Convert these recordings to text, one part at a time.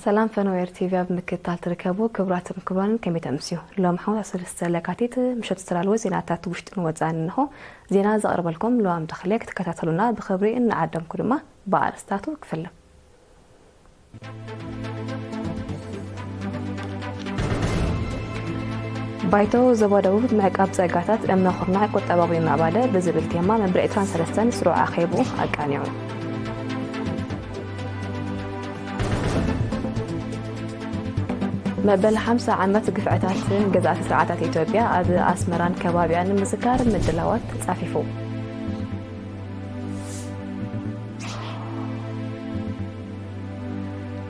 ሰላም ፈነወ ኤር ቲቪ ኣብ ምክትታል ትርከቡ ክቡራትን ክቡራንን፣ ከመይ ተምስዩ? ሎም ሓሙሳ ሰለስተ ለካቲት ምሸት ዝተዳለወ ዜናታት ውሽጥን ወጻእን እንሆ። ዜና ዘቕርበልኩም ሉዋም ተኽለ። ክትከታተሉና ብኽብሪ እናዓደምኩ ድማ ብኣርእስታቱ ክፍልም። ባይቶ ዞባ ደቡብ ምዕቃብ ጸጋታት እምነ ኩርናዕ ቁጠባዊ ምዕባለ ብዝብል ቴማ መበል ዕስራን ሰለስተን ስሩዕ ኣኼቡ ኣቃኒዑ። መበል ሓምሳ ዓመት ግፍዕታትን ገዛእቲ ስርዓታት ኢትዮጵያ ኣብ ኣስመራን ከባቢኣን ንምዝካር ምድላዋት ተጻፊፉ።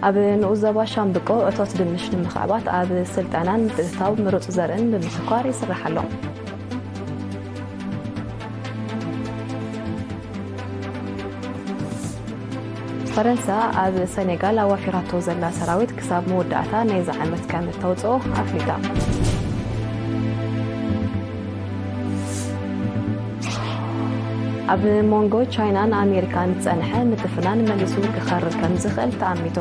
ኣብ ንኡስ ዞባ ሻምብቆ እቶት ድንሽ ንምኽዕባት ኣብ ስልጠናን ምትእትታው ምሩፅ ዘርእን ብምትኳር ይስራሕ ኣሎ። ፈረንሳ ኣብ ሰኔጋል ኣዋፊራቶ ዘላ ሰራዊት ክሳብ መወዳእታ ናይዚ ዓመት ከም እተውፅኦ ኣፍሊጣ። ኣብ መንጎ ቻይናን ኣሜሪካን ዝጸንሐ ምትፍናን መሊሱ ክኸርር ከም ዝኽእል ተኣሚቱ።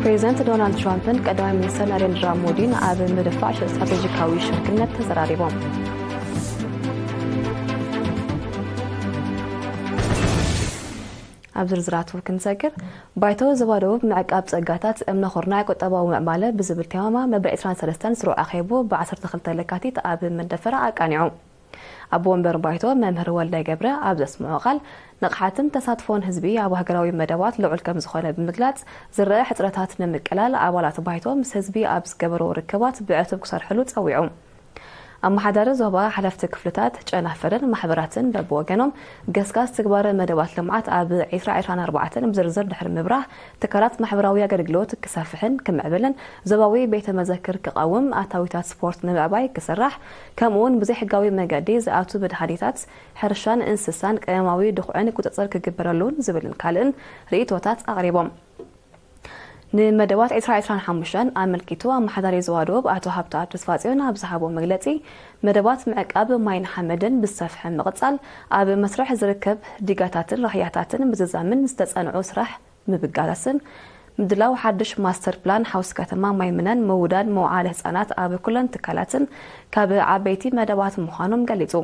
ፕሬዚደንት ዶናልድ ትራምፕን ቀዳማይ ሚኒስትር ናሬንድራ ሞዲን ኣብ ምድፋዕ ስትራቴጂካዊ ሽርክነት ተዘራሪቦም። ኣብ ዝርዝራቱ ክንሰግር፣ ባይቶ ዞባ ደቡብ ምዕቃብ ጸጋታት እምነ ኩርናዕ ቁጠባዊ ምዕባለ ብዝብል ቴማ መበል ዕስራን ሰለስተን ስሩዕ ኣኼቡ ብ ዓሰርተ ክልተ ለካቲት ኣብ መንደፈራ ኣቃኒዑ። ኣቦ ወንበር ባይቶ መምህር ወልደ ገብረ ኣብ ዘስምዖ ቃል፣ ንቕሓትን ተሳትፎን ህዝቢ ኣብ ሃገራዊ መደባት ልዑል ከም ዝኾነ ብምግላጽ፣ ዝረኣ ሕጽረታት ንምቅላል ኣባላት ባይቶ ምስ ህዝቢ ኣብ ዝገበርዎ ርክባት ብዕቱብ ክሰርሕሉ ጸዊዑ። ኣመሓዳሪ ዞባ፣ ሓለፍቲ ክፍልታት፣ ጨናፍርን ማሕበራትን በብወገኖም ገስጋስ ትግባረ መደባት ልምዓት ኣብ ዕስራ ዕስራን ኣርባዕተን ብዝርዝር ድሕሪ ምብራህ፣ ትካላት ማሕበራዊ ኣገልግሎት ክሰፍሕን ክምዕብልን፣ ዞባዊ ቤተ መዘክር ክቐውም፣ ኣታዊታት ስፖርት ንምዕባይ ክስራሕ፣ ከምኡውን ብዘይሕጋዊ መገዲ ዝኣቱ መድሃኒታት፣ ሕርሻን እንስሳን ቀመማዊ ድኹዕን ቁጽጽር ክግበረሉን ዝብልን ካልእን ርእይቶታት ኣቕሪቦም። ንመደባት ዕስራ ዕስራን ሓሙሽተን ኣመልኪቱ ኣመሓዳሪ ዞባ ደቡብ ኣቶ ሃብተኣብ ተስፋጽዮን ኣብ ዝሃቦ መግለጺ፣ መደባት ምዕቃብ ማይን ሓመድን ብዝሰፍሐ ምቕጻል፣ ኣብ መስርሕ ዝርከብ ዲጋታትን ራህያታትን ምዝዛምን ዝተጸንዑ ስራሕ ምብጋስን፣ ምድላው ሓድሽ ማስተር ፕላን ሓውሲ ከተማ ማይምነን ምውዳድ መውዓሊ ህጻናት ኣብ ኩለን ትካላትን ካብ ዓበይቲ መደባት ምዃኖም ገሊጹ።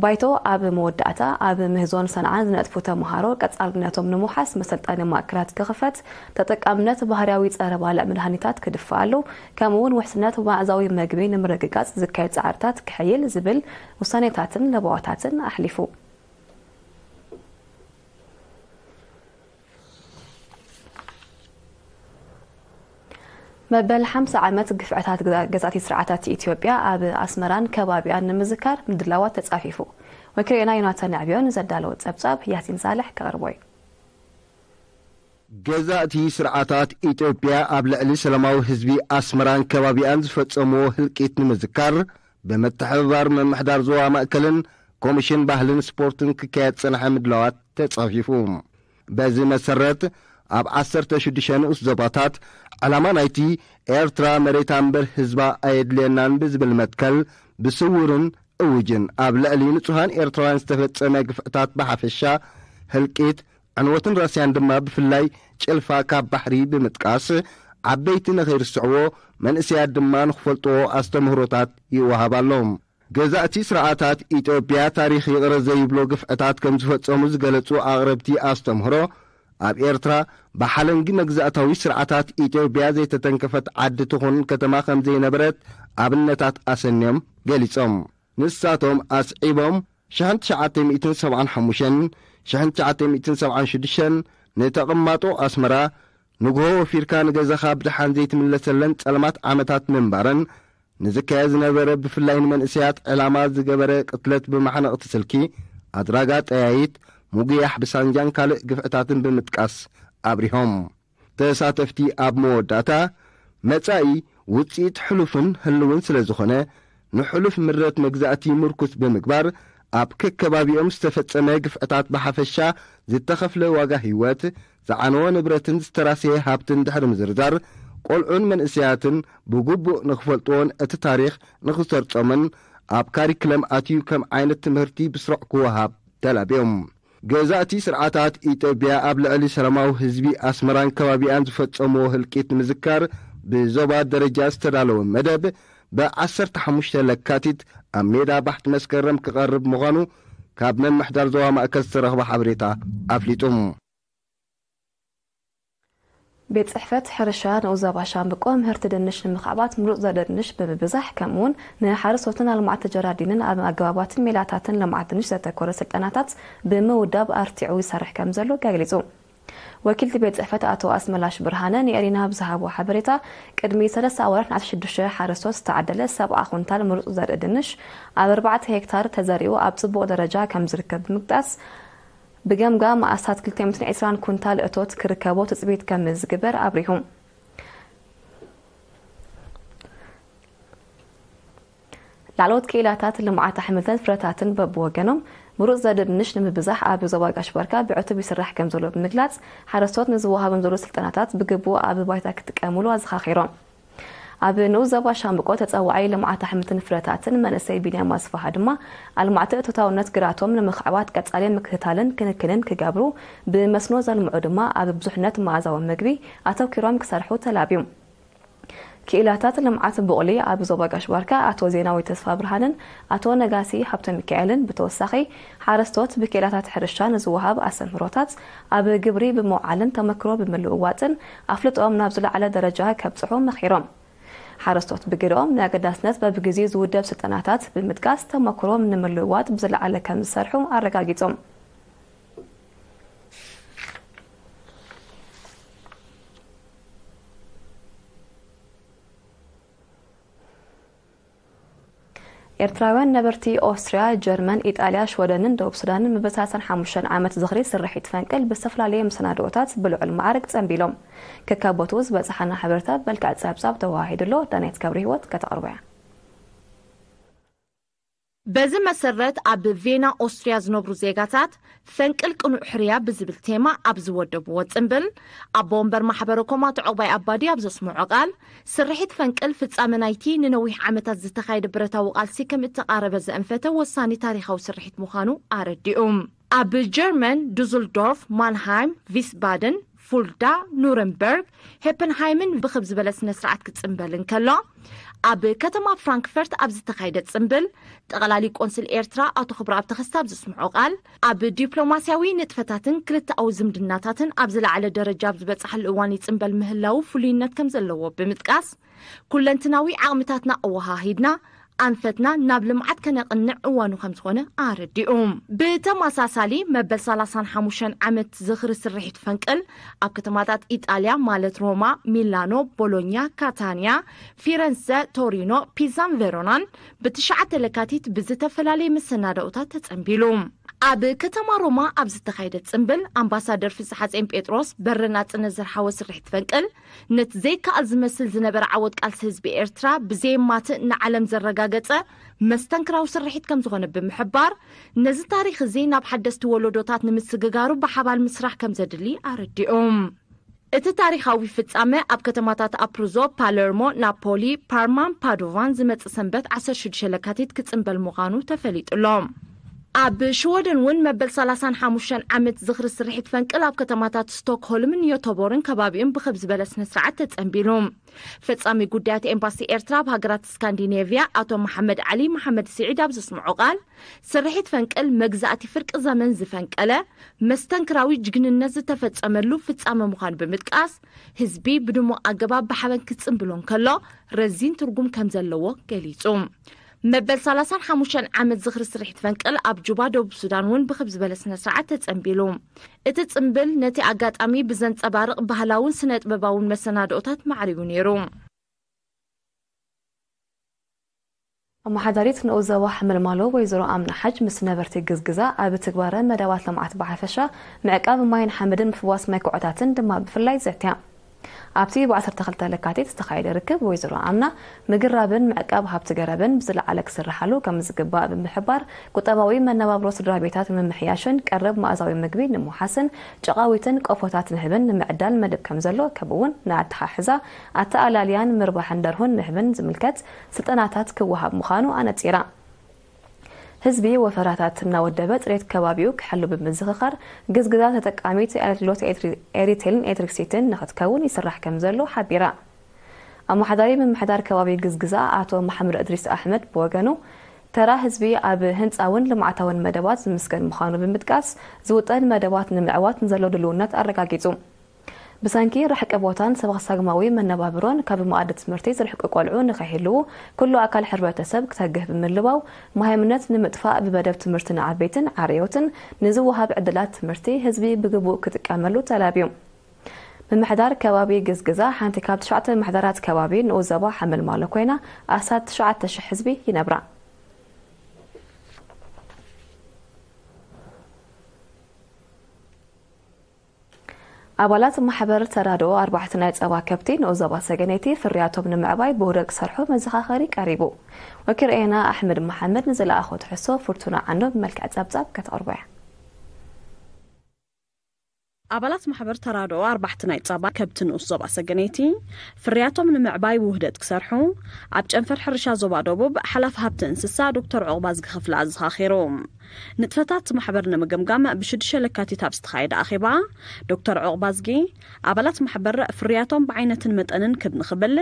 ባይቶ ኣብ መወዳእታ፣ ኣብ ምህዞን ሰንዓን ዝነጥፉ ተምሃሮ ቀጻልነቶም ንምውሓስ መሰልጠኒ ማእከላት ክኽፈት፣ ተጠቃምነት ባህርያዊ ጸረ ባልዕ መድሃኒታት ክድፈኣሉ፣ ከምኡ'ውን ውሕስነት መኣዛዊ መግቢ ንምርግጋጽ ዝካየድ ጻዕርታት ክሕይል ዝብል ውሳኔታትን ለበዋታትን ኣሕሊፉ። መበል ሓምሳ ዓመት ግፍዕታት ገዛ-፣ ገዛእቲ ስርዓታት ኢትዮጵያ ኣብ ኣስመራን ከባቢኣን ንምዝካር ምድላዋት ተጻፊፉ። ወኪልና ዮናታን ኣዕብዮን ዘዳለዎ ጸብጻብ ያሲን ሳልሕ ከቕርቦ እዩ። ገዛእቲ ስርዓታት ኢትዮጵያ ኣብ ልዕሊ ሰላማዊ ህዝቢ ኣስመራን ከባቢኣን ዝፈጸምዎ ህልቂት ንምዝካር፣ ብምትሕብባር ምምሕዳር ዞባ ማእከልን ኮሚሽን ባህልን ስፖርትን ክካየድ ዝጸንሐ ምድላዋት ተጻፊፉ። በዚ መሰረት፣ ኣብ ዓሰርተ ሽዱሽተ ንኡስ ዞባታት፣ ዕላማ ናይቲ ኤርትራ መሬታ እምበር ህዝባ ኣየድልየናን ብዝብል መትከል፣ ብስውርን እውጅን ኣብ ልዕሊ ንጹሃን ኤርትራውያን ዝተፈጸመ ግፍዕታት ብሓፈሻ፣ ህልቂት፣ ዕንወትን ራስያን ድማ ብፍላይ፣ ጭልፋ ካብ ባሕሪ ብምጥቃስ፣ ዓበይቲ ንኸይርስዕዎ፣ መንእሰያት ድማ ንኽፈልጥዎ ኣስተምህሮታት ይወሃብ ኣሎ። ገዛእቲ ስርዓታት ኢትዮጵያ፣ ታሪኽ ይቕረ ዘይብሎ ግፍዕታት ከም ዝፈጸሙ ዝገለጹ ኣቕረብቲ ኣስተምህሮ፣ ኣብ ኤርትራ ብሓለንጊ መግዛእታዊ ስርዓታት ኢትዮጵያ ዘይተተንከፈት ዓዲ ትኹን ከተማ ከም ዘይነበረት ኣብነታት ኣሰንዮም ገሊጾም። ንሳቶም ኣስዒቦም፣ ሽሕን ትሽዓተ ሚእትን ሰብዓን ሓሙሽተን፣ ሽሕን ትሽዓተ ሚእትን ሰብዓን ሽዱሽተን ንተቐማጦ ኣስመራ፣ ንግሆ ወፊርካ ንገዛኻ ብደሓን ዘይትምለሰለን ጸልማት ዓመታት ምንባረን፣ ንዝካየድ ዝነበረ ብፍላይ ንመንእሰያት ዕላማ ዝገበረ ቅትለት ብመሓነቕቲ ስልኪ፣ ኣድራጋ ጠያይት፣ ምጉያሕ ብሳንጃን ካልእ ግፍዕታትን ብምጥቃስ ኣብሪሆም። ተሳተፍቲ ኣብ መወዳእታ፣ መጻኢ ውጽኢት ሕሉፍን ህልውን ስለ ዝኾነ፣ ንሕሉፍ ምረት መግዛእቲ ምርኩስ ብምግባር፣ ኣብ ከከባቢኦም ዝተፈጸመ ግፍዕታት ብሓፈሻ፣ ዝተኸፍለ ዋጋ ህይወት፣ ዝዓነወ ንብረትን ዝተራሰየ ሃብትን ድሕሪ ምዝርዛር፣ ቆልዑን መንእሰያትን ብግቡእ ንኽፈልጥዎን እቲ ታሪኽ ንኽሰርጾምን ኣብ ካሪክለም ኣትዩ ከም ዓይነት ትምህርቲ ብስሩዕ ክወሃብ ተላብዮም። ገዛእቲ ስርዓታት ኢትዮጵያ ኣብ ልዕሊ ሰላማዊ ህዝቢ ኣስመራን ከባቢኣን ዝፈጸምዎ ህልቂት ንምዝካር ብዞባ ደረጃ ዝተዳለወ መደብ ብ15 ለካቲት ኣብ ሜዳ ባሕቲ መስከረም ክቐርብ ምዃኑ ካብ ምምሕዳር ዞባ ማእከል ዝተረኽበ ሓበሬታ ኣፍሊጡ። ቤት ጽሕፈት ሕርሻ ንኡዝ ዞባ ሻምብቆ ምህርቲ ድንሽ ንምኽዕባት ምሩጽ ዘርኢ ድንሽ ብምብዛሕ፣ ከምኡውን ንሓረስቶትን ኣልማዕቲ ጀራዲንን ኣብ ኣገባባትን ሜላታትን ልምዓት ድንሽ ዘተኮረ ስልጠናታት ብምውዳብ ኣርቲዑ ይሰርሕ ከም ዘሎ ገሊጹ። ወኪልቲ ቤት ጽሕፈት ኣቶ ኣስመላሽ ብርሃነ ንኤሪና ብዝሃቦ ሓበሬታ፣ ቅድሚ ሰለስተ ኣዋርሕ ን16 ሓረስቶት ዝተዓደለ 70 ኩንታል ምሩጽ ዘርኢ ድንሽ ኣብ ኣርባዕተ ሄክታር ተዘሪኡ ኣብ ጽቡቕ ደረጃ ከም ዝርከብ ብምግጣስ፣ ብገምጋም ኣስታት ክልተ ሚእትን ዕስራን ኩንታል እቶት ክርከቦ ትጽቢት ከም ዝግበር ኣብሪሁ። ላዕለዎት ክኢላታት ልምዓት ኣሕምልትን ፍረታትን በብወገኖም፣ ምሩጽ ዘርኢ ድንሽ ንምብዛሕ ኣብ ዞባ ጋሽ ባርካ ብዕቱብ ይስራሕ ከም ዘሎ ብምግላጽ፣ ሓረስቶት ንዝወሃቦም ዘሎ ስልጠናታት ብግቡእ ኣብ ባይታ ክጥቀሙሉ ኣዘኻኺሮም። ኣብ ንኡስ ዞባ ሻምብቆ ተጸዋዓይ ልምዓት ኣሕምልትን ፍረታትን መንእሰይ ቢንያም ኣስፍሃ ድማ፣ ኣልማዕቲ እቶታውነት ግራቶም ንምኽዕባት ቀጻሊ ምክትታልን ክንክንን ክገብሩ፣ ብመስኖ ዘልምዑ ድማ ኣብ ብዙሕነት መኣዛዊ ምግቢ ኣተኲሮም ክሰርሑ ተላብዩ። ክኢላታት ልምዓት ቡቕሊ ኣብ ዞባ ጋሽ ባርካ ኣቶ ዜናዊ ተስፋ ብርሃንን ኣቶ ነጋሲ ሃብተ ሚካኤልን ብተወሳኺ፣ ሓረስቶት ብክኢላታት ሕርሻ ንዝወሃብ ኣስተምህሮታት ኣብ ግብሪ ብምውዓልን ተመክሮ ብምልውዋጥን ኣፍልጦም ናብ ዝለዓለ ደረጃ ከብጽሑ መኺሮም። ሓረስቶት ብግደኦም፣ ንኣገዳስነት በብግዜ ዝውደብ ስልጠናታት ብምጥቃስ፣ ተመክሮም ንምልውዋጥ ብዝለዓለ ከም ዝሰርሑ ኣረጋጊጾም። ኤርትራውያን ነበርቲ ኦስትርያ፣ ጀርመን፣ ኢጣልያ፣ ሽወደንን ደቡብ ሱዳንን መበል ሰላሳን ሓሙሽተን ዓመት ዝኽሪ ስርሒት ፈንቅል ብዝተፈላለየ መሰናድኦታት ብልዑል ማዕርግ ጸንቢሎም። ከካብ ቦትኡ ዝበጽሓና ሓበሬታ ብመልክዕ ጸብጻብ ተወሃሂዱሎ። ዳናይት ገብረ ህይወት ከተቕርቦ እያ። በዚ መሰረት፣ ኣብ ቬና ኦስትርያ ዝነብሩ ዜጋታት ፈንቅል ቅኑዕ ሕርያ ብዝብል ቴማ ኣብ ዝወደብዎ ጽምብል፣ ኣቦ ወንበር ማሕበረ ኮም ኣቶ ዑቕባይ ኣባዲ ኣብ ዘስምዖ ቃል፣ ስርሒት ፈንቅል ፍጻመ ናይቲ ንነዊሕ ዓመታት ዝተኻየደ ብረታዊ ቃልሲ ከም እተቓረበ ዘእንፈተ ወሳኒ ታሪኻዊ ስርሒት ምዃኑ ኣረዲኡ። ኣብ ጀርመን ዱስልዶርፍ፣ ማንሃይም፣ ቪስባደን፣ ፉልዳ፣ ኑረንበርግ፣ ሄፐንሃይምን ብኽብ ዝበለ ስነ ስርዓት ክጽንበል እንከሎ፣ ኣብ ከተማ ፍራንክፈርት ኣብ ዝተኻየደ ጽምብል፣ ጠቕላሊ ቆንስል ኤርትራ ኣቶ ክብረኣብ ተኸስተ ኣብ ዘስምዖ ቃል፣ ኣብ ዲፕሎማስያዊ ንጥፈታትን ክልተኣዊ ዝምድናታትን ኣብ ዝለዓለ ደረጃ ኣብ ዝበጽሓሉ እዋን ይጽንበል ምህላዉ ፍሉይነት ከም ዘለዎ ብምጥቃስ፣ ኩለንትናዊ ዓቕምታትና ኣወሃሂድና ኣንፈትና ናብ ልምዓት ከነቕንዕ እዋኑ ከም ዝኾነ ኣረዲኡ። ብተመሳሳሊ፣ መበል ሰላሳን ሓሙሽተን ዓመት ዝኽሪ ስርሒት ፈንቅል ኣብ ከተማታት ኢጣልያ ማለት ሮማ፣ ሚላኖ፣ ቦሎኛ፣ ካታንያ፣ ፊረንሰ፣ ቶሪኖ፣ ፒዛን ቬሮናን ብትሽዓተ ለካቲት ብዝተፈላለየ መሰናድኦታት ተጸንቢሉ። ኣብ ከተማ ሮማ ኣብ ዝተኻየደ ጽምብል፣ ኣምባሳደር ፍስሓጼን ጴጥሮስ በረ ናጽነት ዘርሓወ ስርሒት ፈንቅል፣ ነቲ ዘይከኣል ዝመስል ዝነበረ ዓወት ቃልሲ ህዝቢ ኤርትራ ብዘየማትእ ንዓለም ዘረጋገጸ መስተንክራዊ ስርሒት ከም ዝኾነ ብምሕባር፣ ነዚ ታሪኽ እዚ ናብ ሓደስቲ ወለዶታት ንምስግጋሩ ብሓባር ምስራሕ ከም ዘድሊ ኣረዲኦም። እቲ ታሪኻዊ ፍጻመ ኣብ ከተማታት ኣፕሩዞ፣ ፓለርሞ፣ ናፖሊ፣ ፓርማን ፓዶቫን ዝመጽእ ሰንበት ዓሰርተ ሽዱሽተ ለካቲት ክጽንበል ምዃኑ ተፈሊጡ ኣሎ። ኣብ ሽወደን እውን መበል ሰላሳን ሓሙሽተን ዓመት ዝኽሪ ስርሒት ፈንቅል ኣብ ከተማታት ስቶክሆልምን ዮቶቦርን ከባቢኡን ብኽብ ዝበለ ስነ ስርዓት ተጸንቢሉ። ፈጻሚ ጉዳያት ኤምባሲ ኤርትራ ኣብ ሃገራት ስካንዲኔቭያ ኣቶ መሓመድ ዓሊ መሓመድ ስዒድ ኣብ ዘስምዖ ቃል፣ ስርሒት ፈንቅል መግዛእቲ ፍርቂ ዘመን ዝፈንቀለ መስተንክራዊ ጅግንነት ዝተፈጸመሉ ፍጻመ ምዃኑ ብምጥቃስ፣ ህዝቢ ብድሙቕ ኣገባብ ብሓበን ክጽንብሎ እንከሎ ረዚን ትርጉም ከም ዘለዎ ገሊጹ። መበል ሰላሳን ሓሙሽተን ዓመት ዝኽሪ ስርሒት ፈንቅል ኣብ ጁባ ደቡብ ሱዳን እውን ብኽብ ዝበለ ስነ ስርዓት ተጸንቢሉ። እቲ ጽምብል ነቲ ኣጋጣሚ ብዘንጸባርቕ ባህላውን ስነ ጥበባውን መሰናድኦታት ማዕሪጉ ነይሩ። ኣመሓዳሪት ንኡስ ዞባ ሓመልማሎ ወይዘሮ ኣምና ሓጅ ምስ ነበርቲ ግዝግዛ ኣብ ትግባረ መደባት ልምዓት ብሓፈሻ፣ ምዕቃብ ማይን ሓመድን ምፍዋስ መክዖታትን ድማ ብፍላይ ዘትያ። ኣብቲ ብ12 ለካቲት ዝተኻየደ ርክብ፣ ወይዘሮ ኣምና፣ ምግራብን ምዕቃብ ሃብቲ ገረብን ብዝለዓለ ክስርሓሉ ከም ዝግባእ ብምሕባር፣ ቁጠባዊ መነባብሮ ስድራ ቤታት ንምምሕያሽን ቀረብ መኣዛዊ ምግቢ ንምውሓስን ጨቓዊትን ቆፎታት ንህብን ንምዕዳል መደብ ከም ዘሎ፣ ከምኡ'ውን ንኣተሓሕዛ፣ ኣተኣላልያን ምርባሕን ደርሁን ንህብን ዝምልከት ስልጠናታት ክወሃብ ምዃኑ ኣነጺራ። ህዝቢ ወፈራታት እናወደበ ጽሬት ከባቢኡ ክሕሉ ብምዝኽኻር፣ ግዝግዛ ተጠቃሚት ኣገልግሎት ኤሌክትሪ-፣ ኤሪቴልን ኤሌክትሪክሲቲን ንኽትከውን ይስራሕ ከም ዘሎ ሓቢራ። ኣመሓዳሪ ምምሕዳር ከባቢ ግዝግዛ ኣቶ መሓመድ እድሪስ ኣሕመድ ብወገኑ፣ ተራ ህዝቢ ኣብ ህንጻውን ልምዓታውን መደባት ዝምስገን ምዃኑ ብምጥቃስ፣ ዝውጠን መደባት ንምዕዋት ንዘሎ ድልውነት ኣረጋጊጹ። ብሰንኪ ርሕቂ ቦታን ሰብኣዊ መነባብሮን ካብ መኣዲ ትምህርቲ ዝርሕቁ ቆልዑ ንኸይህልዉ ኩሉ ኣካል ሕብረተሰብ ክተግህ ብምልባው፣ መሃይምነት ንምጥፋእ ብመደብ ትምህርቲ ንዓበይትን ዓርዮትን ንዝወሃብ ዕድላት ትምህርቲ ህዝቢ ብግቡእ ክጥቀመሉ ተላብዩ። ምምሕዳር ከባቢ ግዝግዛ ሓንቲ ካብ ትሽዓተ ምምሕዳራት ከባቢ ንኡስ ዞባ ሓመልማሎ ኮይና፣ ኣስታት ትሽዓተ ሽሕ ህዝቢ ይነብራ። ኣባላት ማሕበር ተራድኦ ኣርባሕቲ ናይ ጸባ ከብቲ ንኡስ ዞባ ሰገነይቲ ፍርያቶም ንምዕባይ ብውህደት ክሰርሑ መዘኻኸሪ ቀሪቡ። ወኪል ኤና ኣሕመድ መሓመድ ንዝለኣኾ ትሕዝቶ ፍርቱና ዓኖ ብመልክዕ ጸብጻብ ከተቕርቦ እያ። ኣባላት ማሕበር ተራድኦ ኣርባሕቲ ናይ ጸባ ከብቲ ንኡስ ዞባ ሰገነይቲ ፍርያቶም ንምዕባይ ብውህደት ክሰርሑ ኣብ ጨንፈር ሕርሻ ዞባ ደቡብ ሓላፊ ሃብቲ እንስሳ ዶክተር ዑቕባዝጊ ክፍለ ኣዘኻኺሩ። ንጥፈታት ማሕበር ንምግምጋም ብሽዱሽተ ለካቲት ኣብ ዝተኻየደ ኣኼባ፣ ዶክተር ዑቕባዝጊ ኣባላት ማሕበር ፍርያቶም ብዓይነትን መጠንን ክብ ንኽብል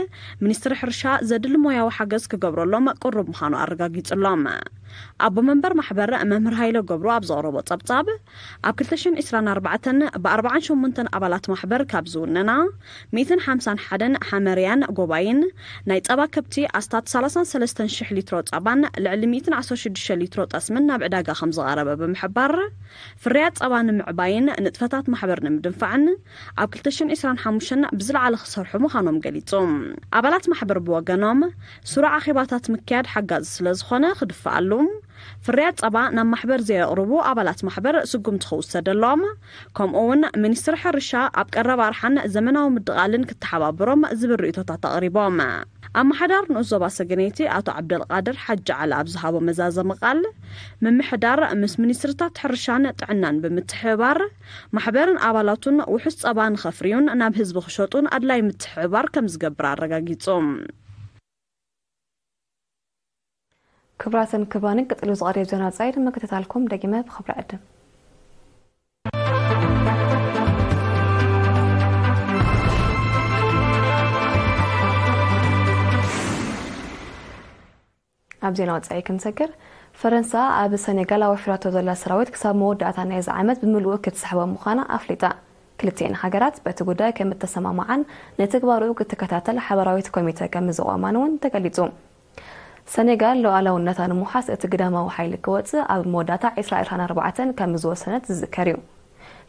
ሚኒስትሪ ሕርሻ ዘድሊ ሞያዊ ሓገዝ ክገብረሎም ቅሩብ ምዃኑ ኣረጋጊጹሎም። ኣቦ መንበር ማሕበር መምህር ሃይለ ገብሩ ኣብ ዘቕረቦ ጸብጻብ፣ ኣብ ክልተ ሽሕን ዕስራን ኣርባዕተን ብኣርባዓን ሸሞንተን ኣባላት ማሕበር ካብ ዝውነና ሚእትን ሓምሳን ሓደን ሓመርያን ጎባይን ናይ ጸባ ከብቲ ኣስታት ሰላሳን ሰለስተን ሽሕ ሊትሮ ጸባን ልዕሊ ሚእትን ዓሰርተ ሽዱሽተ ሊትሮ ጠስምን ናብ ዕዳጋ ከም ዝቐረበ ብምሕባር፣ ፍርያት ጸባ ንምዕባይን ንጥፈታት ማሕበር ንምድንፋዕን ኣብ ክልተ ሽሕን ዕስራን ሓሙሽተን ብዝለዓለ ክሰርሑ ምዃኖም ገሊጹ። ኣባላት ማሕበር ብወገኖም፣ ስሩዕ ኣኼባታት ምክያድ ሓጋዚ ስለ ዝኾነ ክድፈኣሉ፣ ፍርያት ጸባ ናብ ማሕበር ዘየቕርቡ ኣባላት ማሕበር ስጉምቲ ክውሰደሎም፣ ከምኡ እውን ሚኒስትሪ ሕርሻ ኣብ ቀረባ ኣርሓን ዘመናዊ ምድቓልን ክተሓባበሮም ዝብል ርእይቶታት ኣቕሪቦም። ኣመሓዳሪ ንኡስ ዞባ ሰገነይቲ ኣቶ ዓብደልቃድር ሓጂ ዓሊ ኣብ ዝሃቦ መዛዘሚ ቃል፣ ምምሕዳር ምስ ሚኒስትሪታት ሕርሻን ጥዕናን ብምትሕብባር ማሕበርን ኣባላቱን ውሑስ ጸባ ንኸፍርዩን ናብ ህዝቢ ክሸጡን ኣድላይ ምትሕብባር ከም ዝገብር ኣረጋጊጹ። ክቡራትን ክቡራንን፣ ቀጺሉ ዝቐርብ ዜና ወጻኢ ንምክትታልኩም ደጊመ ብኽብሪ ዕድም። ኣብ ዜና ወጻኢ ክንሰግር፣ ፈረንሳ ኣብ ሰኔጋል ኣዋፊራቶ ዘላ ሰራዊት ክሳብ መወዳእታ ናይዚ ዓመት ብምልኡ ክትስሕቦ ምዃና ኣፍሊጣ። ክልቲኤን ሃገራት በቲ ጉዳይ ከም እተሰማማዓን ንትግባሩ ክትከታተል ሓበራዊት ኮሚተ ከም ዝቖማን እውን ተገሊጹ። ሰኔጋል ሉዓላውነታ ንምውሓስ እቲ ግዳማዊ ሓይሊ ክወጽእ ኣብ መወዳእታ ዕስራ ዕስራን ኣርባዕተን ከም ዝወሰነት ዝዝከር እዩ።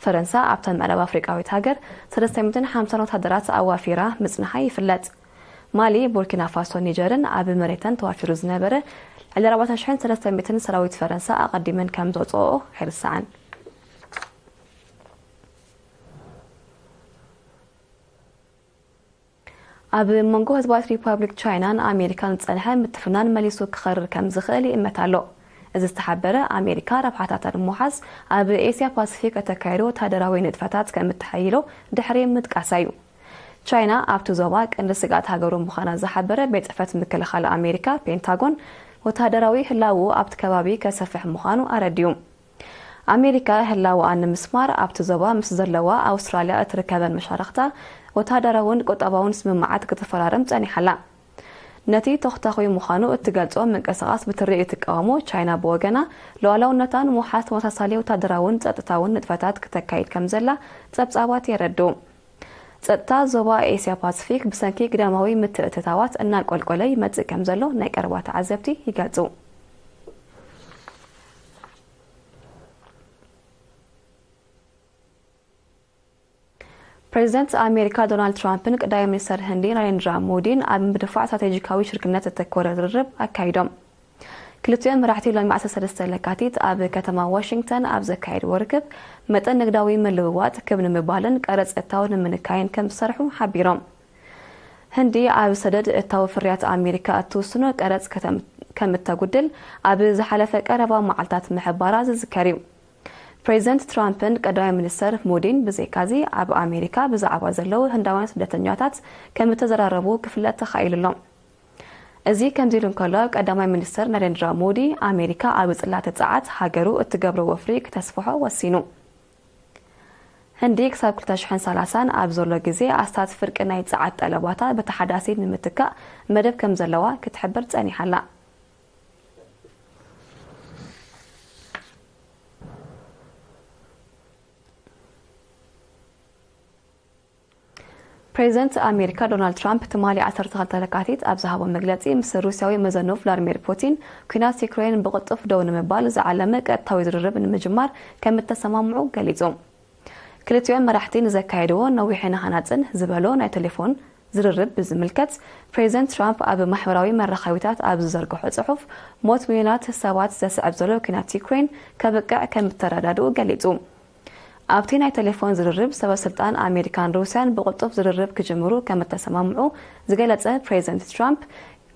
ፈረንሳ ኣብታ ምዕራብ ኣፍሪቃዊት ሃገር ሰለስተ ሚእትን ሓምሳን ወታደራት ኣዋፊራ ምጽንሓ ይፍለጥ። ማሊ፣ ቡርኪና ፋሶን ኒጀርን ኣብ መሬተን ተዋፊሩ ዝነበረ ልዕሊ ኣርባዕተ ሽሕን ሰለስተ ሚእትን ሰራዊት ፈረንሳ ኣቐዲመን ከም ዘውጽኦ ኣይርሳዕን። ኣብ መንጎ ህዝባዊት ሪፓብሊክ ቻይናን ኣሜሪካን ዝጸንሐ ምትፍናን መሊሱ ክኸርር ከም ዝኽእል ይእመት ኣሎ። እዚ ዝተሓበረ፣ ኣሜሪካ ረብሓታታ ንምውሓስ ኣብ ኤስያ ፓሲፊክ እተካየዶ ወታደራዊ ንጥፈታት ከም እተሐይሎ ድሕሪ ምጥቃሳ እዩ። ቻይና ኣብቲ ዞባ ቀንዲ ስግኣት ሃገሩ ምዃና ዝሓበረ ቤት ጽሕፈት ምክልኻል ኣሜሪካ ፔንታጎን፣ ወታደራዊ ህላወኡ ኣብቲ ከባቢ ከሰፍሕ ምዃኑ ኣረዲኡ። ኣሜሪካ ህላወኣ ንምስማር ኣብቲ ዞባ ምስ ዘለዋ ኣውስትራልያ እትርከበን መሻርኽታ ወታደራውን ቁጠባውን ስምምዓት ክትፈራርም ጸኒሓ ኣላ። ነቲ ተኹታኹይ ምዃኑ እትገልጾ ምንቅስቓስ ብትሪ እትቃወሞ ቻይና ብወገና፣ ሉዓላውነታ ንምውሓስ ተመሳሳሊ ወታደራውን ጸጥታውን ንጥፈታት ክተካይድ ከም ዘላ ጸብጻባት የረድኡ። ጸጥታ ዞባ ኤስያ ፓሲፊክ ብሰንኪ ግዳማዊ ምትእትታዋት እናንቆልቆለ ይመጽእ ከም ዘሎ ናይ ቀረባ ተዓዘብቲ ይገልጹ። ፕሬዚደንት ኣሜሪካ ዶናልድ ትራምፕን ቀዳማይ ሚኒስተር ህንዲ ናሬንድራ ሞዲን ኣብ ምድፋዕ ስትራቴጂካዊ ሽርክነት ዘተኮረ ርርብ ኣካይዶም። ክልቲኦም መራሕቲ ሎሚ ዓሰርተ ሰለስተ ለካቲት ኣብ ከተማ ዋሽንግተን ኣብ ዘካየድዎ ርክብ፣ መጠን ንግዳዊ ምልውዋጥ ክብ ንምባልን ቀረጽ እታው ንምንካይን ከም ዝሰርሑ ሓቢሮም። ህንዲ ኣብ ሰደድ እታው ፍርያት ኣሜሪካ እትውስኖ ቀረጽ ከተም-፣ ከም እተጉድል ኣብ ዝሓለፈ ቀረባ መዓልታት ምሕባራ ዝዝከር እዩ። ፕሬዚደንት ትራምፕን ቀዳማይ ሚኒስተር ሞዲን ብዘይካዚ ኣብ ኣሜሪካ ብዛዕባ ዘለዉ ህንዳውያን ስደተኛታት ከም እተዘራረቡ ክፍለጥ ተኻኢሉ ኣሎ። እዚ ከምዚ ኢሉ እንከሎ፣ ቀዳማይ ሚኒስትር ናሬንድራ ሞዲ፣ ኣሜሪካ ኣብ ጽላተ ጸዓት ሃገሩ እትገብሮ ወፍሪ ክተስፍሖ ወሲኑ። ህንዲ ክሳብ ክልተ ሽሕን ሰላሳን ኣብ ዘሎ ግዜ ኣስታት ፍርቂ ናይ ጸዓት ጠለባታ ብተሓዳሲ ንምትካእ መደብ ከም ዘለዋ ክትሕብር ጸኒሓ ኣላ። ፕሬዚደንት ኣሜሪካ ዶናልድ ትራምፕ ትማሊ ዓሰርተ ክልተ ለካቲት ኣብ ዝሃቦ መግለጺ፣ ምስ ሩስያዊ መዘኑ ቭላድሚር ፑቲን ኲናት ዩክሬን ብቕልጡፍ ደው ንምባል ዝዓለመ ቀጥታዊ ዝርርብ ንምጅማር ከም እተሰማምዑ ገሊጹ። ክልቲኦም መራሕቲ ንዘካየድዎ ነዊሕን ሃናጽን ዝበሎ ናይ ቴሌፎን ዝርርብ ብዝምልከት፣ ፕሬዚደንት ትራምፕ ኣብ ማሕበራዊ መራኸቢታት ኣብ ዝዘርግሖ ጽሑፍ፣ ሞት ሚልዮናት ሰባት ዘስዕብ ዘሎ ኲናት ዩክሬን ከብቅዕ ከም እተረዳድኡ ገሊጹ። ኣብቲ ናይ ቴሌፎን ዝርርብ፣ ሰበ ስልጣን ኣሜሪካን ሩስያን ብቕልጡፍ ዝርርብ ክጅምሩ ከም እተሰማምዑ ዝገለጸ ፕሬዚደንት ትራምፕ፣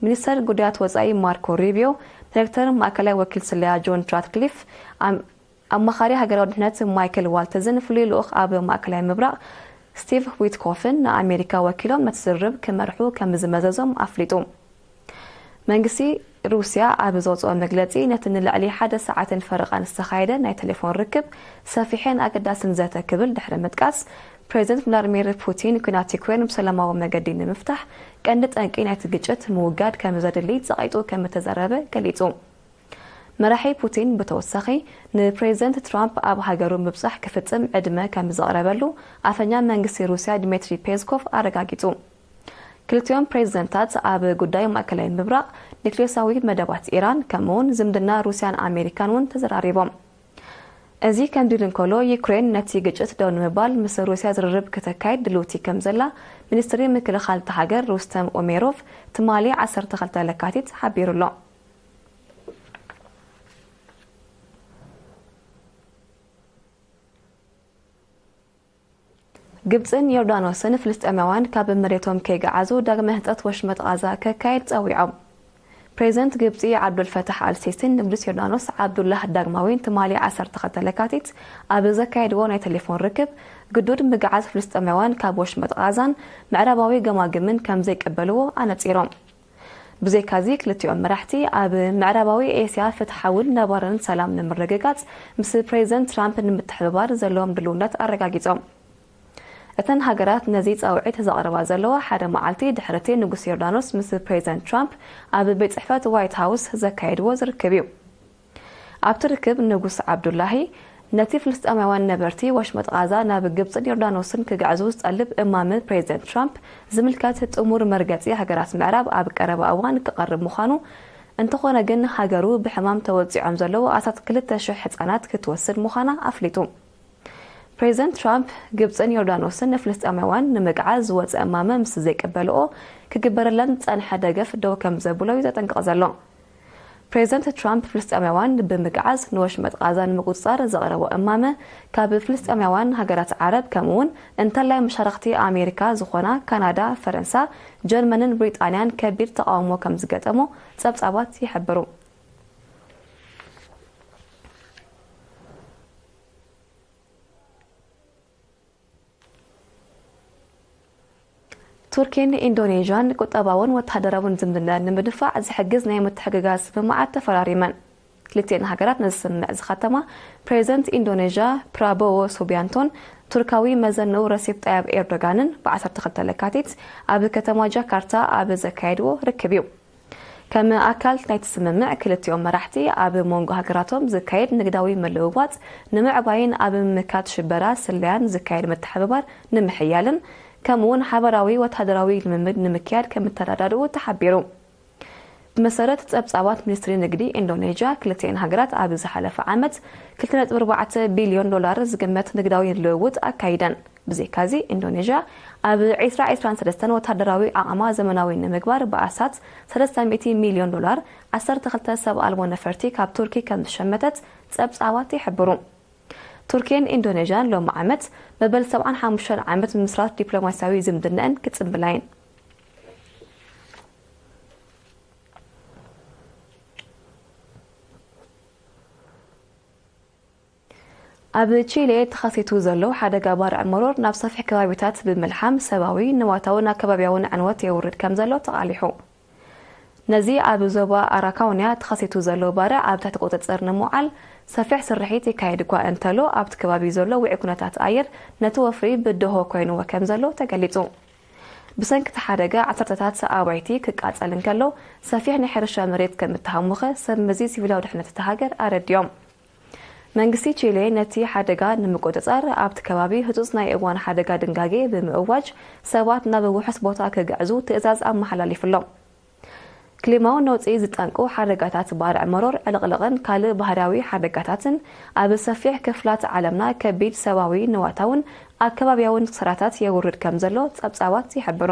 ሚኒስተር ጉዳያት ወጻኢ ማርኮ ሩቢዮ፣ ዳይሬክተር ማእከላይ ወኪል ስለያ ጆን ራትክሊፍ፣ ኣም-፣ ኣማኻሪ ሃገራዊ ድሕነት ማይክል ዋልተዝን ፍሉይ ልኡኽ ኣብ ማእከላይ ምብራቕ ስቲቭ ዊትኮፍን ንኣሜሪካ ወኪሎም ነቲ ዝርርብ ክመርሑ ከም ዝመዘዞም ኣፍሊጡ። መንግስቲ ሩስያ ኣብ ዘውፅኦ መግለፂ፣ ነቲ ንልዕሊ ሓደ ሰዓትን ፈረቓን ዝተኻየደ ናይ ቴሌፎን ርክብ ሰፊሕን ኣገዳስን ዘተ ክብል ድሕሪ ምጥቃስ፣ ፕሬዚደንት ቭላድሚር ፑቲን ኲናት ዩክሬን ብሰላማዊ መገዲ ንምፍታሕ ቀንዲ ጠንቂ ናይቲ ግጭት ምውጋድ ከም ዘድሊ ጸቒጡ ከም እተዛረበ ገሊጹ። መራሒ ፑቲን ብተወሳኺ ንፕሬዚደንት ትራምፕ ኣብ ሃገሩ ምብጻሕ ክፍጽም ዕድመ ከም ዘቕረበሉ ኣፈኛ መንግስቲ ሩስያ ድሜትሪ ፔስኮቭ ኣረጋጊጹ። ክልቲኦም ፕሬዚደንታት ኣብ ጉዳይ ማእከላይ ምብራቕ፣ ኒክሌሳዊ መደባት ኢራን፣ ከምኡውን ዝምድና ሩስያን ኣሜሪካን እውን ተዘራሪቦም። እዚ ከምዚ ኢሉ እንከሎ፣ ዩክሬን ነቲ ግጭት ደው ንምባል ምስ ሩስያ ዝርርብ ክተካይድ ድልውቲ ከም ዘላ ሚኒስትሪ ምክልኻል እታ ሃገር ሩስተም ኡሜሮቭ ትማሊ ዓሰርተ ክልተ ለካቲት ሓቢሩ ኣሎ። ግብጽን ዮርዳኖስን ፍልስጤማውያን ካብ መሬቶም ከይገዓዙ ዳግመ ህንጸት ወሽመጥ ቓዛ ከካየድ ጸዊዖም። ፕሬዚደንት ግብጺ ዓብዱልፈታሕ ኣልሲሲን ንጉስ ዮርዳኖስ ዓብዱላህ ዳግማዊን ትማሊ ዓሰርተ ክልተ ለካቲት ኣብ ዘካየድዎ ናይ ቴሌፎን ርክብ፣ ግዱድ ምግዓዝ ፍልስጤማውያን ካብ ወሽመጥ ቓዛን ምዕራባዊ ገማግምን ከም ዘይቀበልዎ ኣነጺሮም። ብዘይካዚ፣ ክልቲኦም መራሕቲ ኣብ ምዕራባዊ ኤስያ ፍትሓውን ነባርን ሰላም ንምርግጋጽ ምስ ፕሬዚደንት ትራምፕ ንምትሕብባር ዘለዎም ድልውነት ኣረጋጊጾም። እተን ሃገራት ነዚ ጻውዒት ዘቕርባ ዘለዋ ሓደ መዓልቲ ድሕሪ እቲ ንጉስ ዮርዳኖስ ምስ ፕሬዚደንት ትራምፕ ኣብ ቤት ጽሕፈት ዋይት ሃውስ ዘካየድዎ ዝርክብ እዩ። ኣብቲ ርክብ፣ ንጉስ ዓብዱላሂ ነቲ ፍልስጤማውያን ነበርቲ ወሽመጥ ቓዛ ናብ ግብጽን ዮርዳኖስን ክግዕዙ ዝጠልብ እማመ ፕሬዚደንት ትራምፕ ዝምልከት ጥሙር መርገጺ ሃገራት ምዕራብ ኣብ ቀረባ እዋን ክቐርብ ምዃኑ፣ እንተኾነ ግን ሃገሩ ብሕማም ተወጺዖም ዘለዉ ኣስታት ክልተ ሽሕ ህጻናት ክትወስድ ምዃና ኣፍሊጡ። ፕሬዚደንት ትራምፕ፣ ግብጽን ዮርዳኖስን ንፍልስጤማውያን ንምግዓዝ ዝወጸ እማመ ምስ ዘይቅበልኦ፣ ክግበረለን ዝጸንሐ ደገፍ ደው ከም ዘብሎ እዩ ዘጠንቅቕ ዘሎ። ፕሬዚደንት ትራምፕ፣ ፍልስጤማውያን ብምግዓዝ ንወሽመጥ ቓዛ ንምቁጽጻር ዘቕረቦ እማመ፣ ካብ ፍልስጤማውያን ሃገራት ዓረብ፣ ከምኡውን እንተላይ መሻርኽቲ ኣሜሪካ ዝኾና ካናዳ፣ ፈረንሳ፣ ጀርመንን ብሪጣንያን ከቢድ ተቓውሞ ከም ዝገጠሞ ጸብጻባት ይሕብሩ። ቱርኪን ኢንዶኔዥያን ቁጠባውን ወተሃደራውን ዝምድና ንምድፋዕ ዝሕግዝ ናይ ምትሕግጋዝ ስምምዓት ተፈራሪመን። ክልቲኤን ሃገራት ነዚ ስምምዕ ዝኸተማ ፕሬዚደንት ኢንዶኔዥያ ፕራቦዎ ሱቢያንቶን ቱርካዊ መዘንኡ ረሲፕ ጣያብ ኤርዶጋንን ብ ዓሰርተ ክልተ ለካቲት ኣብ ከተማ ጃካርታ ኣብ ዘካየድዎ ርክብ እዩ። ከም ኣካል ናይቲ ስምምዕ፣ ክልቲኦም መራሕቲ ኣብ መንጎ ሃገራቶም ዝካየድ ንግዳዊ ምልውዋጥ ንምዕባይን ኣብ ምምካት ሽበራ ስለያን ዝካየድ ምትሕብባር ንምሕያልን፣ ከምኡውን ሓበራዊ ወተሃደራዊ ልምምድ ንምክያድ ከም እተረዳድኡ ተሓቢሩ። ብመሰረት ጸብጻባት ሚኒስትሪ ንግዲ ኢንዶኔዥያ፣ ክልቲኤን ሃገራት ኣብ ዝሓለፈ ዓመት ክልተ ነጥቢ ኣርባዕተ ቢልዮን ዶላር ዝግመት ንግዳዊ ልውውጥ ኣካይደን። ብዘይካዚ፣ ኢንዶኔዥያ ኣብ ዕስራ ዕስራን ሰለስተን ወተሃደራዊ ዓቕማ ዘመናዊ ንምግባር ብኣስታት ሰለስተ ሚእቲ ሚልዮን ዶላር ዓሰርተ ክልተ ሰብ ኣልቦ ነፈርቲ ካብ ቱርኪ ከም ዝሸመተት ጸብጻባት ይሕብሩ። ቱርኪን ኢንዶኔዥያን ሎሚ ዓመት መበል ሰብዓን ሓሙሽተን ዓመት ምምስራት ዲፕሎማስያዊ ዝምድናኣን ክጽንብላ እየን። ኣብ ቺሌ ተኸሲቱ ዘሎ ሓደጋ ባርዕ መሮር ናብ ሰፊሕ ከባቢታት ብምልሓም ሰብኣዊ፣ ንዋታውን ኣከባቢያውን ዕንወት የውርድ ከም ዘሎ ተቓሊሑ። ነዚ ኣብ ዞባ ኣራካውንያ ተኸሲቱ ዘሎ ባርዕ ኣብ ትሕቲ ቁጽጽር ንምውዓል ሰፊሕ ስርሒት ይካየድ እኳ እንተሎ፣ ኣብቲ ከባቢ ዘሎ ውዑይ ኩነታት ኣየር ነቲ ወፍሪ ብድሆ ኮይንዎ ከም ዘሎ ተገሊጹ። ብሰንኪ እቲ ሓደጋ ዓሰርተታት ኣባይቲ ክቃጸል እንከሎ፣ ሰፊሕ ናይ ሕርሻ መሬት ከም እተሃሙኸ ሰብ መዚ ሲቪላዊ ድሕነት እታ ሃገር ኣረዲኦም። መንግስቲ ቺሌ ነቲ ሓደጋ ንምቁጽጻር ኣብቲ ከባቢ ህጹጽ ናይ እዋን ሓደጋ ድንጋጌ ብምእዋጅ ሰባት ናብ ውሑስ ቦታ ክግዕዙ ትእዛዝ ኣመሓላሊፉ ኣሎ። ክሊማዊ ነውጺ ዝጠንቁ ሓደጋታት ባርዕ መሮር ዕልቕልቕን ካልእ ባህርያዊ ሓደጋታትን ኣብ ሰፊሕ ክፍላት ዓለምና ከቢድ ሰብኣዊ ንዋታውን ኣከባብያውን ክሳራታት የውርድ ከም ዘሎ ጸብጻባት ይሕብሩ።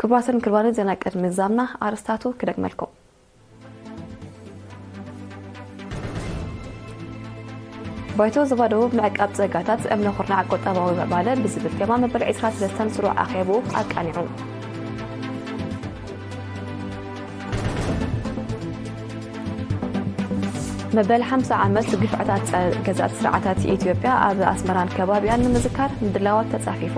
ክቡራትን ክቡራንን ዜና ቅድሚ ዛምና ኣርስታቱ ክደግመልኩም። ባይቶ ዞባ ደቡብ ምዕቃብ ጸጋታት እምነ ኩርናዕ ቁጠባዊ ምዕባለ ብዝብል ቴማ መበል ዕስራን ሰለስተን ስሩዕ ኣኼብኡ ኣቃኒዑ። መበል ሓምሳ ዓመት ግፍዕታት ጸ-፣ ገዛእቲ ስርዓታት ኢትዮጵያ ኣብ ኣስመራን ከባቢያን ንምዝካር ምድላዋት ተጻፊፉ።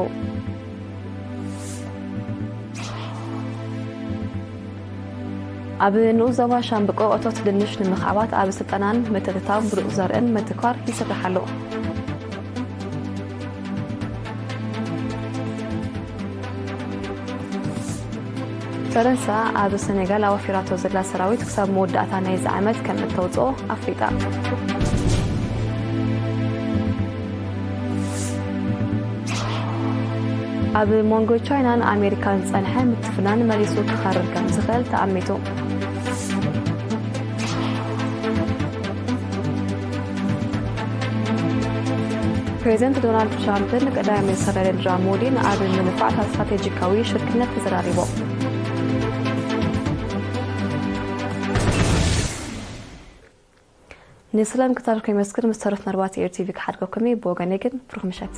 ኣብ ንኡስ ዞባ ሻምብቆ እቶት ድንሽ ንምኽዕባት ኣብ ስልጠናን ምትእትታው ምሩፅ ዘርእን ምትኳር ይስራሕ ኣሎ። ፈረንሳ ኣብ ሰኔጋል ኣዋፊራቶ ዘላ ሰራዊት ክሳብ መወዳእታ ናይዚ ዓመት ከም እተውፅኦ ኣፍሊጣ። ኣብ መንጎ ቻይናን ኣሜሪካን ዝጸንሐ ምትፍናን መሊሱ ክኸርር ከም ዝኽእል ተኣሚቱ። ፕሬዚደንት ዶናልድ ትራምፕን ቀዳማይ ሚኒስትር ናሬንድራ ሞዲን ኣብ ምንፋዕ ስትራቴጂካዊ ሽርክነት ተዘራሪቦም። ንሰላም ክታብኩም ይመስክር ምስ ተረፍ መርባት ኤር ቲቪ ክሓድገኩም እዩ። ብወገነይ ግን ብሩኽ ምሸት።